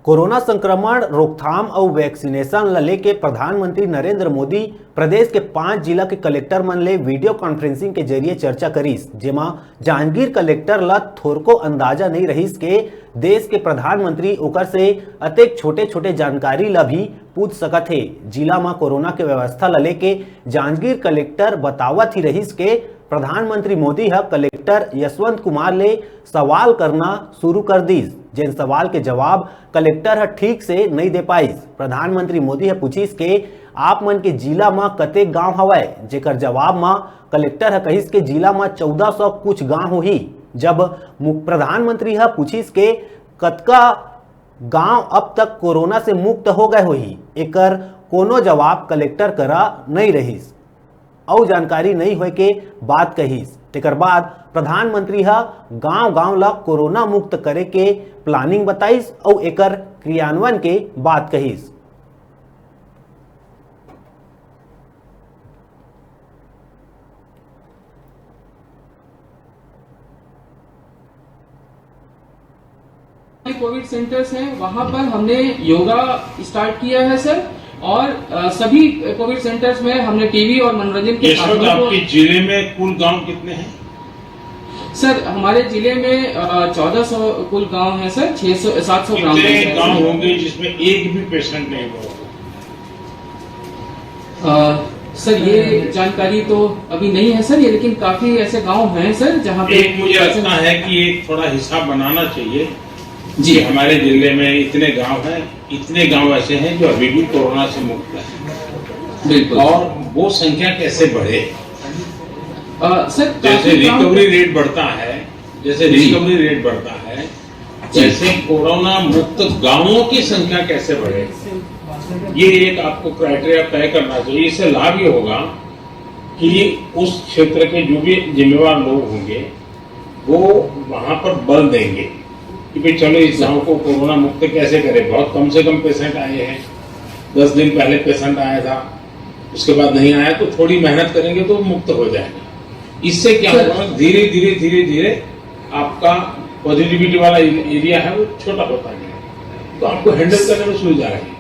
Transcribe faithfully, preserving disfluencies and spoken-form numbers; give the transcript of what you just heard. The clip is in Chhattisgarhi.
कोरोना संक्रमण रोकथाम अउ वैक्सीनेशन ल लेके प्रधानमंत्री नरेंद्र मोदी प्रदेश के पांच जिला के कलेक्टर मन ले वीडियो कॉन्फ्रेंसिंग के जरिए चर्चा करिस, जेमा जांजगीर कलेक्टर ल थोरको अंदाजा नइ रहिस के देश के प्रधानमंत्री ओकर से अतेक छोटे-छोटे जानकारी ल भी पूछ सकत हे। जिला म कोरोना के व्यवस्था ल लेके जांजगीर कलेक्टर बतावत ही रहिस के प्रधानमंत्री मोदी ह कलेक्टर यशवंत कुमार ले सवाल करना शुरू कर दीस, जेन सवाल के जवाब कलेक्टर ह ठीक से नइ दे पाइस। प्रधानमंत्री मोदी ह पूछिस के आप मन के जिला म कतेक गांव हवय, जेकर जवाब म कलेक्टर ह कहिस के जिला म चौदह सौ कुछ गांव होही। जब मु-, प्रधानमंत्री ह पूछिस के कतका गांव अब तक कोरोना से मुक्त हो गए होही, एकर कोनो जवाब कलेक्टर करा नइ रहिस। अउ जानकारी नइ होए के बात कहिस। तेकर बाद प्रधानमंत्री ह गांव-गांव ल कोरोना मुक्त करे के प्लानिंग बताइस अउ एकर क्रियान्वयन के बात कहिस। कोविड सेंटर्स हैं, वहां पर हमने योगा स्टार्ट किया है सर। और अ, सभी कोविड सेंटर्स में हमने टीवी और मनोरंजन के यशवंत, साधनों को आपके जिले में कुल गांव कितने हैं? सर, हमारे जिले में चौदह सौ कुल गांव हैं सर। छह सौ, सात सौ ग्राम कितने पंचायत गांव हैं। होंगे जिसमें एक भी पेशेंट नहीं हुआ होगा? अ, सर, ये जानकारी तो अभी नहीं है सर, ये लेकिन काफी ऐसे गांव हैं सर, जहां पे एक मुझे लगता है कि एक थोड़ा हिसाब बनाना चाहिए जी। कि हमारे जिले में इतने गांव हैं, इतने गांव ऐसे हैं जो अभी भी कोरोना से मुक्त हैं, बिल्कुल। और वो संख्या कैसे बढ़े। अ, सर, जैसे काफी गांव रिकवरी रेट बढ़ता है, जैसे जी। रिकवरी रेट बढ़ता है, जी। वैसे कोरोना मुक्त गांवों की संख्या कैसे बढ़े, ये एक आपको क्राइटेरिया तय करना चाहिए। इससे लाभ ये होगा कि उस क्षेत्र के जो भी जिम्मेवार लोग होंगे, वो वहां पर बल देंगे कि भाई, चलो, इस गांव को कोरोना मुक्त कैसे करें। बहुत कम से कम पेशेंट आए हैं, दस दिन पहले पेशेंट आया था, उसके बाद नहीं आया, तो थोड़ी मेहनत करेंगे तो मुक्त हो जाएगा। इससे क्या सर- होगा, धीरे धीरे धीरे धीरे आपका पॉजिटिविटी वाला एरिया है, वो छोटा होता जाएगा, तो आपको हैंडल करने में सुविधा रहेगी।